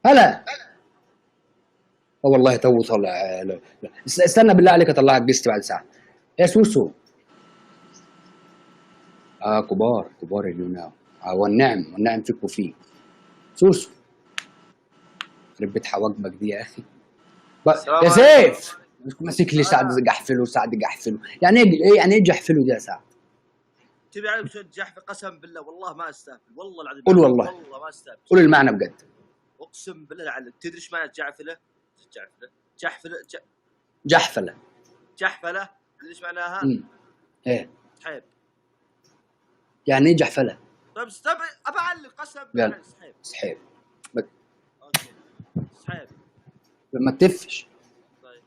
هلا. اه والله تو طالع. لا. لا. استنى بالله عليك اطلعك guest بعد ساعة يا سوسو. اه كبار كبار اليوناو. والنعم والنعم فيك وفيه سوسو. يخرب بيت حواجبك دي يا اخي. السلام يا عليكم. سيف ماسك لي سعد هلا. جحفله وسعد جحفله، يعني ايه يعني ايه جحفله دي يا سعد؟ تبي عليك شو جحفه؟ قسم بالله والله ما استهبل، والله العظيم قول والله. والله ما استهبل. قول المعنى بجد. اقسم بالله العظيم. تدري ايش معنى جعفله؟ جعفله جحفله جحفله جحفله تدري ايش معناها؟ ايه سحيب. يعني ايه جحفله؟ طيب طيب ابى اعلق قسم بالله. يلا. سحيب. سحيب. okay سحيب. ما تفش. طيب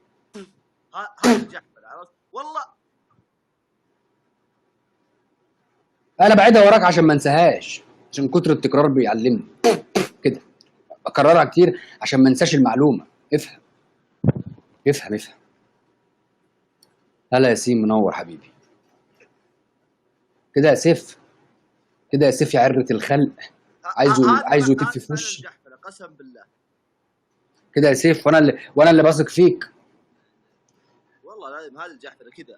هذه الجحفله، عرفت؟ والله انا بعيدها وراك عشان ما انساهاش، عشان كتر التكرار بيعلمني كده، بكررها كتير عشان ما انساش المعلومة. افهم افهم افهم. هلا يا ياسين، منور حبيبي. كده يا سيف، كده يا سيف يا عره الخلق. عايزه يتف في هذا وشي. الجحفله قسم بالله. كده يا سيف، وانا اللي بثق فيك. والله العظيم هذه الجحفله كذا.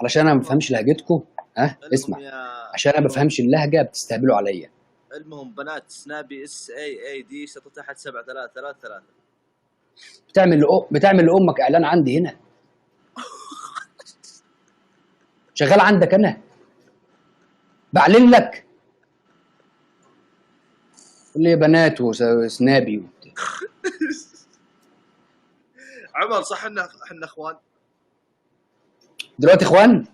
علشان انا ما بفهمش لهجتكم. ها المهم اسمع، يا عشان انا ما بفهمش اللهجة بتستهبلوا عليا. المهم بنات سنابي SAAD شطة تحت 7333. بتعمل لامك اعلان عندي هنا. شغال عندك انا، بعلن لك. قول لي يا بنات وسنابي وبتاع. عمر صح احنا اخوان دلوقتي اخوان؟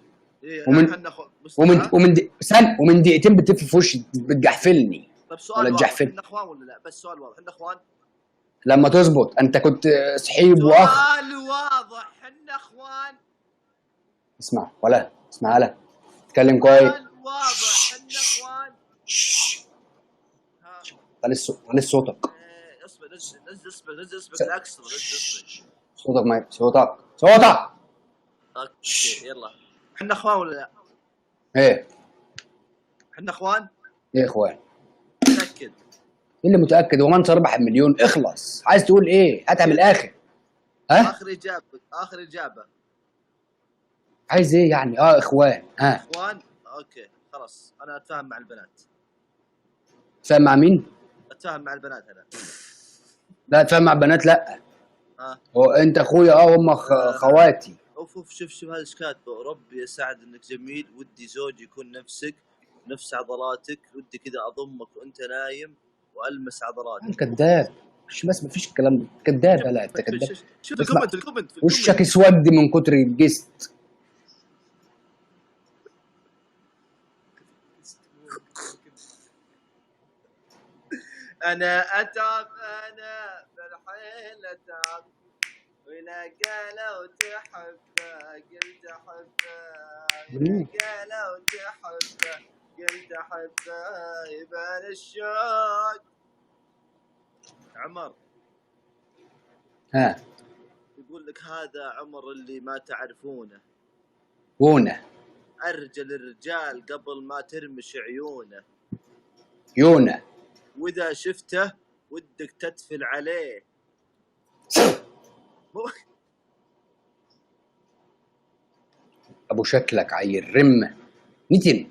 إيه احنا اخوان. ومن دقيقتين بتف في وشي بتجحفلني. طيب سؤال ولا واضح، تجحفل. احنا اخوان ولا لا؟ بس سؤال واضح، احنا اخوان؟ لما تظبط انت كنت صحيب واخ. سؤال واضح، احنا اخوان. اسمع ولا اسمع، هلا اتكلم كويس. سؤال واضح، احنا اخوان. طلع صوتك. إيه، اصبر، نزل نزل اصبر، نزل اصبر، لا اكسر، نزل اصبر. صوتك ما صوتك صوتك. okay يلا، احنا اخوان ولا لا؟ ايه احنا اخوان؟ ايه يا اخوان؟ متاكد؟ ايه اللي متاكد؟ ومن سيربح المليون؟ اخلص، عايز تقول ايه؟ هاتها من الاخر. ها؟ اخر اجابه، اخر اجابه. عايز ايه يعني؟ اخوان. ها اخوان. okay خلاص، انا اتفاهم مع البنات. اتفاهم مع مين؟ اتفاهم مع البنات انا. لا اتفاهم مع البنات لا. هو انت اخويا، هم خواتي. اوف اوف، شوف شوف هذا ايش كاتبه. ربي يا سعد انك جميل، ودي زوجي يكون نفسك، نفس عضلاتك، ودي كذا اضمك وانت نايم والمس عضلاتك. كذاب، مش بس ما فيش الكلام ده، كذاب. لا انت كذاب. شوف ال comment، ال comment، وشك اسود من كتر ال guest. انا اتعب، انا بالحيل اتعب، ولا قالوا تحبه قلت احبه، ولا قالوا تحبه قلت احبه، يبان الشوق. عمر ها يقول لك هذا عمر اللي ما تعرفونه، ونه ارجل الرجال قبل ما ترمش عيونه، يونه، واذا شفته ودك تتفل عليه. ابو شكلك عيل رمه نتن،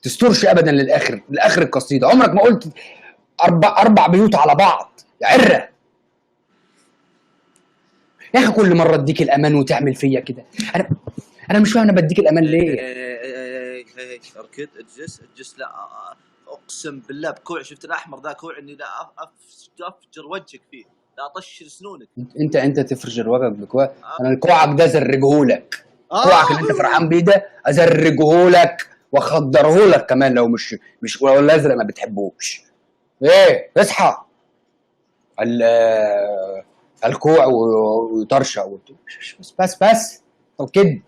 تسترش ابدا للاخر، لاخر القصيدة. عمرك ما قلت اربع بيوت على بعض يا عره يا اخي. كل مرة اديك الامان وتعمل فيا كده. انا مش فاهم انا بديك الامان ليه. اركد، اجلس اجلس. لا اقسم بالله بكوع، شفت الاحمر ذا كوع، اني لا افجر وجهك فيه، لا اطشر سنونك. انت تفرجر وجهك بكوع؟ انا كوعك ده ازرجهولك. كوعك اللي انت فرحان بيه ده ازرجهولك واخدرهولك كمان، لو مش ولا الازرق ما بتحبوش. ايه اصحى. الكوع ويطرشق بس بس بس. طب كذب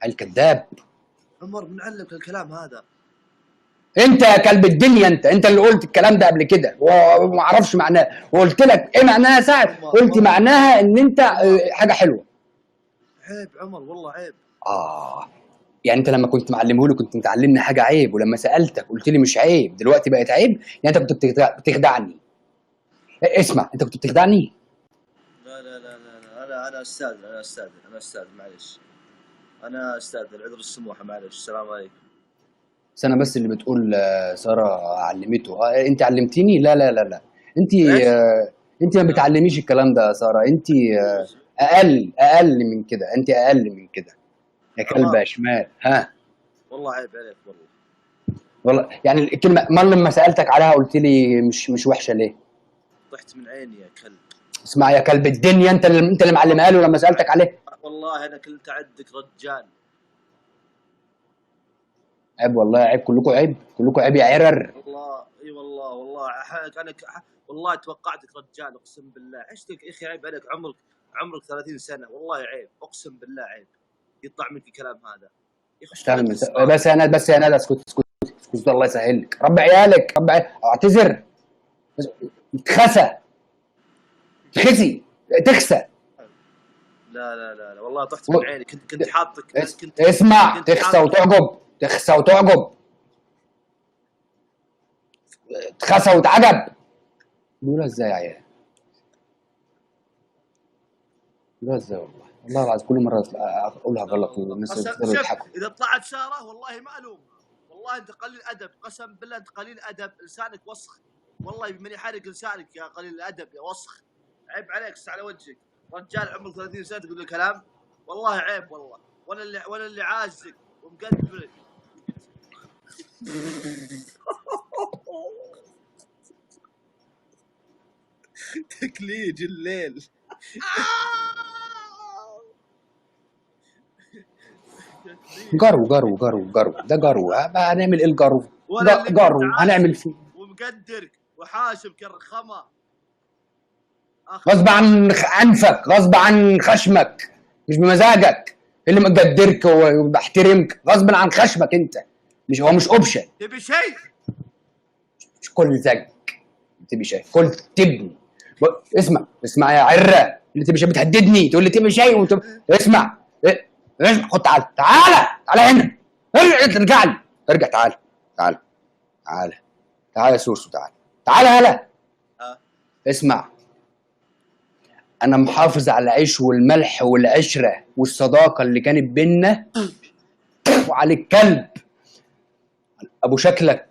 الكذاب. عمر من علمك الكلام هذا؟ انت يا كلب الدنيا، انت اللي قلت الكلام ده قبل كده وما اعرفش معناه، وقلت لك ايه معناها يا سعد؟ قلت معناها ان انت حاجة حلوة. عيب عمر والله عيب. يعني انت لما كنت معلمه لي كنت متعلمني حاجة عيب، ولما سالتك قلت لي مش عيب، دلوقتي بقت عيب؟ يعني انت كنت بتخدعني. اسمع، انت كنت بتخدعني؟ لا لا لا لا، لا. انا استاذن، انا استاذن، انا استاذن، معلش، انا استاذن، العذر السموحه، معلش، السلام عليكم. بس انا بس اللي بتقول ساره علمته. انت علمتيني؟ لا لا لا لا، انت انت ما بتعلميش الكلام ده يا ساره، انت اقل من كده، انت اقل من كده يا كلبه يا شمال. ها والله عيب عليك والله. والله يعني الكلمة ما لما سالتك عليها قلت لي مش وحشة ليه؟ طحت من عيني يا كلب. اسمع يا كلب الدنيا، انت اللي معلمها له لما سالتك عليه. والله انا كنت عندك رجال. عيب والله، عيب، كلكم عيب، كلكم عيب يا عرر. والله اي والله، والله انا والله توقعتك رجال اقسم بالله. عشتك يا اخي، عيب عليك، عمرك 30 سنة، والله عيب، اقسم بالله عيب يطلع منك الكلام هذا. اشتغل بس يا ندى، بس يا ندى، اسكت اسكت اسكت، الله يسهل لك، رب عيالك، رب عيالك، اعتذر، تخسى تخسي تخسى. لا لا لا لا والله طحت من عيني، كنت حاطك، كنت اسمع، كنت تخسى حاطك. وتعجب، تخسى وتعجب، تخسى وتعجب. بيقولها ازاي يا عيال؟ بيقولها ازاي والله؟ والله العظيم كل مرة اقولها غلط والناس يفضلوا يضحكوا. اذا طلعت ساره والله ما الومها، والله انت قليل ادب، قسم بالله انت قليل ادب، لسانك وسخ، والله من يحرق لسانك يا قليل الادب يا وسخ. عيب عليك، استح على وجهك، رجال عمره 30 سنة تقول له كلام، والله عيب والله. ولا اللي عازك ومقدرك. تكليج الليل. جرو جرو جرو جرو، ده جرو، هنعمل ايه الجرو؟ جرو هنعمل فيه، ومقدرك وحاشم كرخمه، غصب عن انفك، غصب عن خشمك، مش بمزاجك، اللي مقدرك وبحترمك غصب عن خشمك انت، مش هو مش option. تبي شيء؟ مش كل زج تبي شيء، كل تبني. اسمع اسمع يا عره، اللي تبي شيء بتهددني تقول لي تبي شيء اسمع اسمع، خد تعالى تعالى تعالى هنا، ارجع لي، ارجع، تعالى تعالى تعالى تعالى يا سورسو، تعالى تعالى هلا. اسمع، انا محافظ على العيش والملح والعشرة والصداقة اللي كانت بينا، وعلى الكلب ابو شكلك